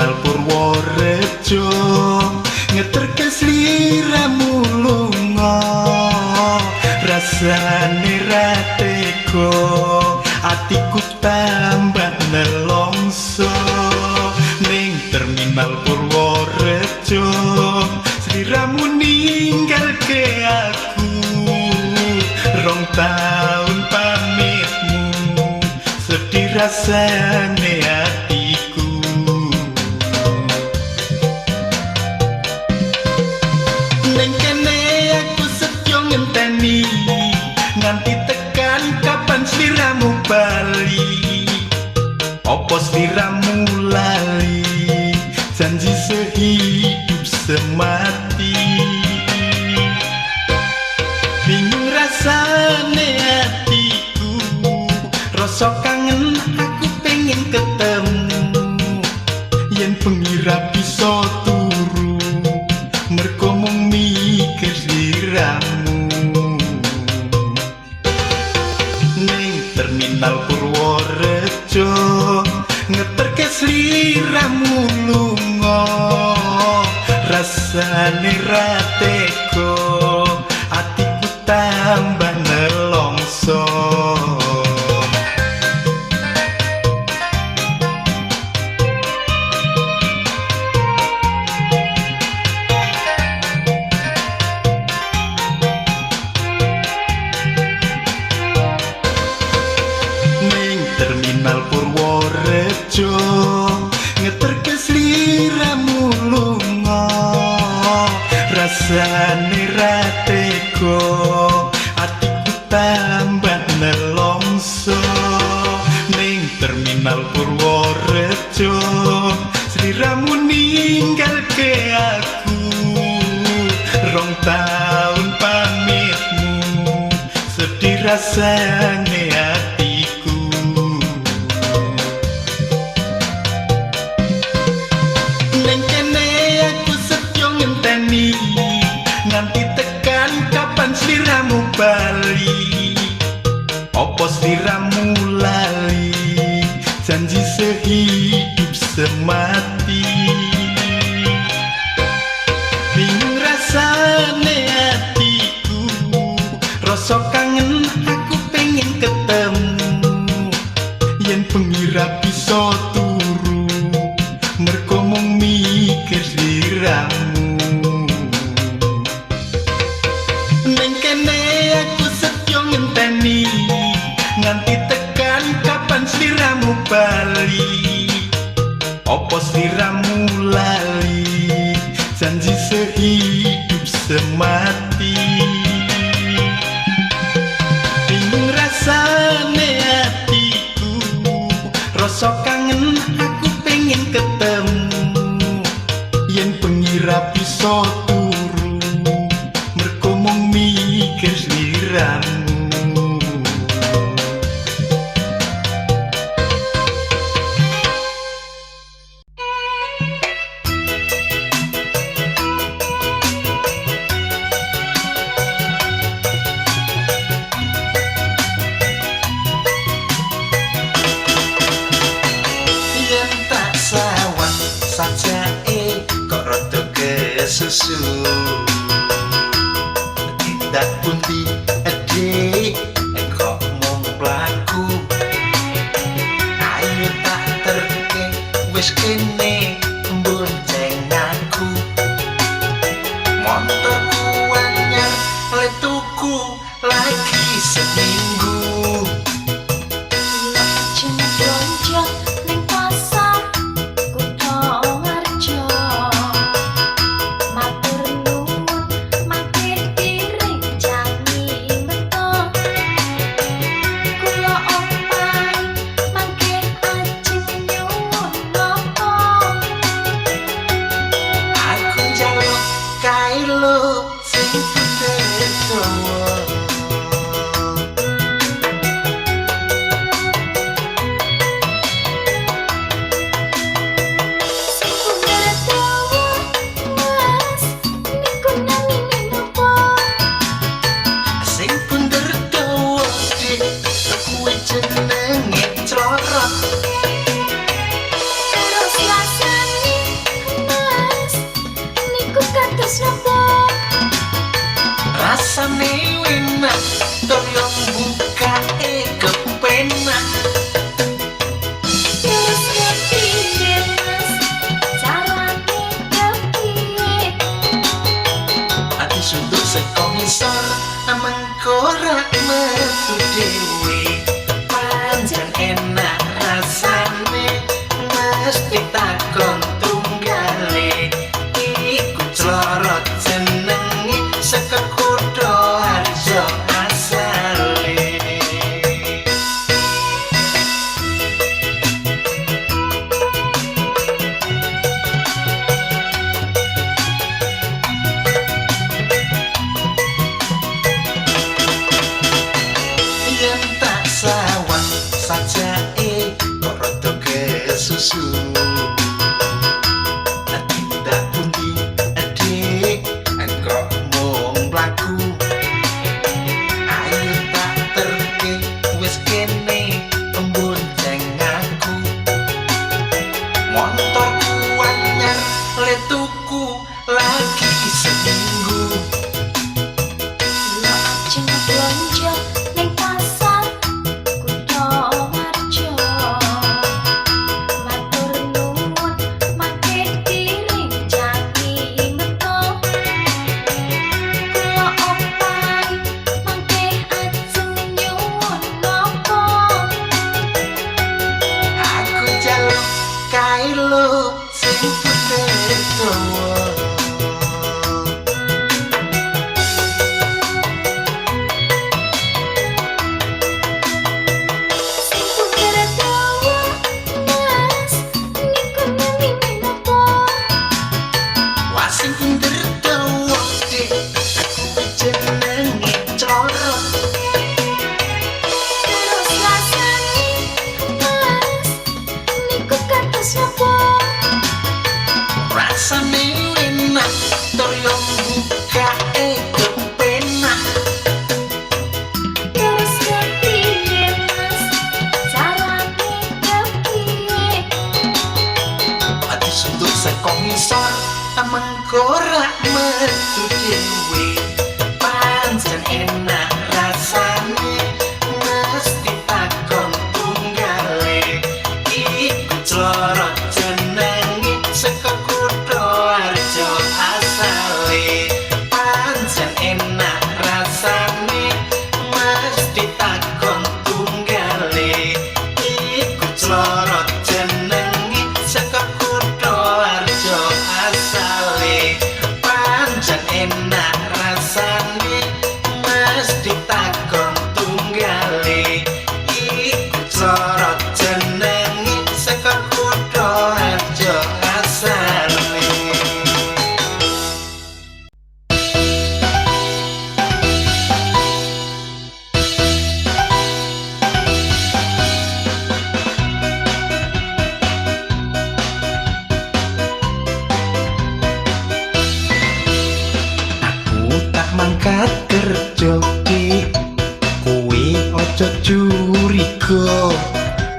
Terminal Purworejo ngeterke sliramu lunga, rasane ra tega, atiku tambah nelongso. Ning Terminal Purworejo sliramu ninggalke aku, 2 tahun pamitmu, sedih rasane atiku. Ning kene aku setyo ngenteni nganti tekan kapan sliramu bali. Opo sliramu lali janji sehidup semati? Bingung rasane atiku, rasa kangen, aku pengen ketemu. Yen bengi ra bisa turu mergo mung mikir sliramu. Ning Terminal Purworejo ngeterke sliramu lunga, rasane ra tega, atiku tambah nelongso. Ning Terminal Purworejo ngeterke sliramu lunga, rasane ra tega, atiku tambah nelongso. Ning Terminal Purworejo sliramu ninggalke aku, 2 tahun pamitmu, sedih rasane atiku. Ning kene aku setyo ngenteni nganti tekan kapan sliramu bali. Opo sliramu lali janji sehidup semati? Bingung rasane atiku, rasa kangen, aku pengen ketemu. Yen bengi ra bisa turu mergo mung mikir sliramu. Ning kene aku setyo ngenteni nganti tekan kapan sliramu bali. Opo sliramu lali janji sehidup semati? Bingung rasane atiku, rasa kangen, aku pengen ketemu. Yen bengi ra bisa turu mergo mung mikir sliramu. Yen tak sawang sajake kok rada kesusu, tindak pundi, Dik, kok mung mlaku? Ayo tak terke, wis kene bonceng aku. Motorku anyar le tuku lagi seminggu. Lajeng blonjo ning pasar Kutoarjo. Matur nuwun, mangke direncangi beto. Kula opai mangke ajeng nyuwun napa? Mesti takon tunggale iku clorot jenenge saka kutha Harjo asale. Yen tak sawang sajake kok rada kesusu. Tindak pundi dik kok mung mlaku. Ayo tak terke wis kene bonceng aku. Montorku anyar le tuku lagi seminggu. Kula ajeng blonjo ning pasar Kutha Harjo. Matur nuwun mangke direncangi beto. Kula opahi mangke ajeng nyuwun napa. Aku njaluk kae lho sing putih dawa. Sing puter dawa Mas niku namine napa? Wah sing bunder dawa dik kuwi jenenge clorot. Terus rasane Mas niku kados napa? Rasane enak tur yo mbukake kepenak. Terus kepiye Mas carane kepiye? Ati sunduk saka ngisor mengko rak metu dhewe. Pancen enak rasane mesti takon tunggale iku clorot jenenge saka kutha Harjo asale. Pancen enak rasane mesti takon tunggale iku clorot jenenge saka kutha Harjo asale. Pancen enak rasane mesti takon tunggale iku clorot jenenge saka kutha Harjo asale. Aku tak mangkat kerja dik, kowe aja curiga.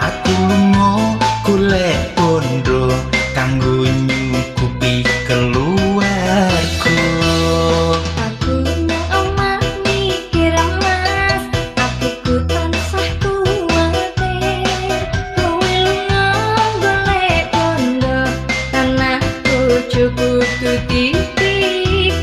Aku lunga golek bondo kanggo nyukupi keluarga. Aku nang omah mikir Mas, atiku tansah kuwatir. Kowe lunga golek bondo, tanah bojoku kudu dipikir.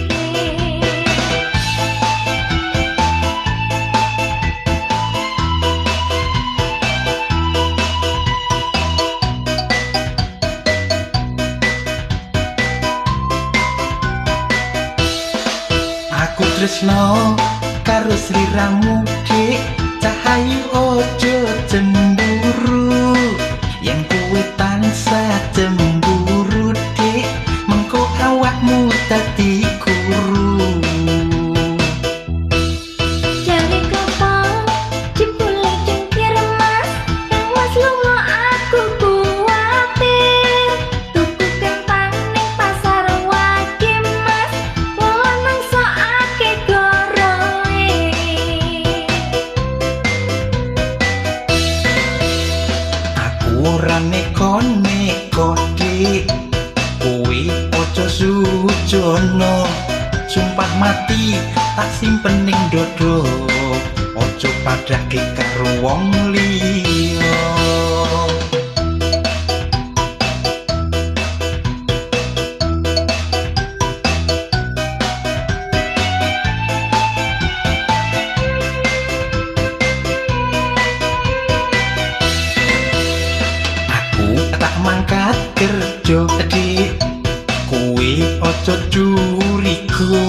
Aku tresno karo sliramu dik, cahayu ojo cemburu. Yen kowe tansah cemburu dik, mengko awakmu dadi kuru. Jare klopo jebule cengkir Mas, kang wis lunga aku kuwatir. Tuku kentang ning pasar wage Mas, wong nengsokake goroe. Aku ora neko-neko dik, kowe aja sujono. Sumpah mati tak simpen ning dodo, aja padhake karo wong liya. Aku tak mangkat Mangkat kerja dik, kowe aja curiga.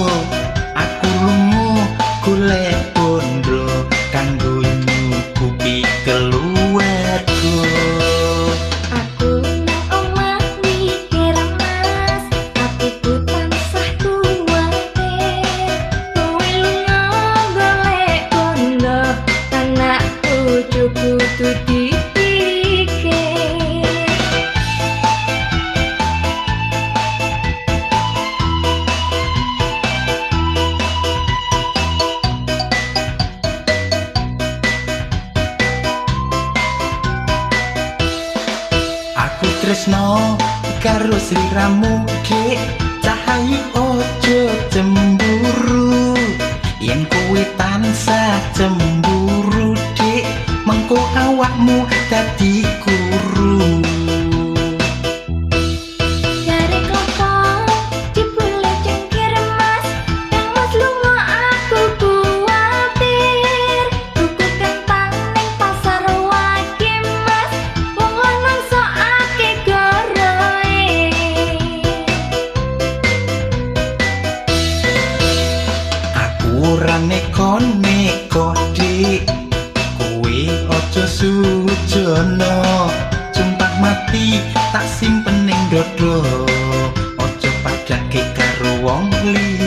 Aku lunga golek bondo kanggo nyukupi keluarga. Aku nang omah mikir Mas, atiku tansah kuwatir. Kowe lunga golek bondo, anak bojo kudu dipikir. Aku tresno karo sliramu dik, cahayu ojo cemburu. Yen kowe tansah cemburu dik, mengko awakmu dadi kuru. Jare klopo jebule cengkir Mas, kang Mas lunga aku kuwatir. Tuku kentang ning pasar wage Mas, wong lanang sok akeh goroe. Aku ora neko-neko dik, kowe aja sujono. Sumpah mati tak simpen ning dodo, aja padake karo wong liya.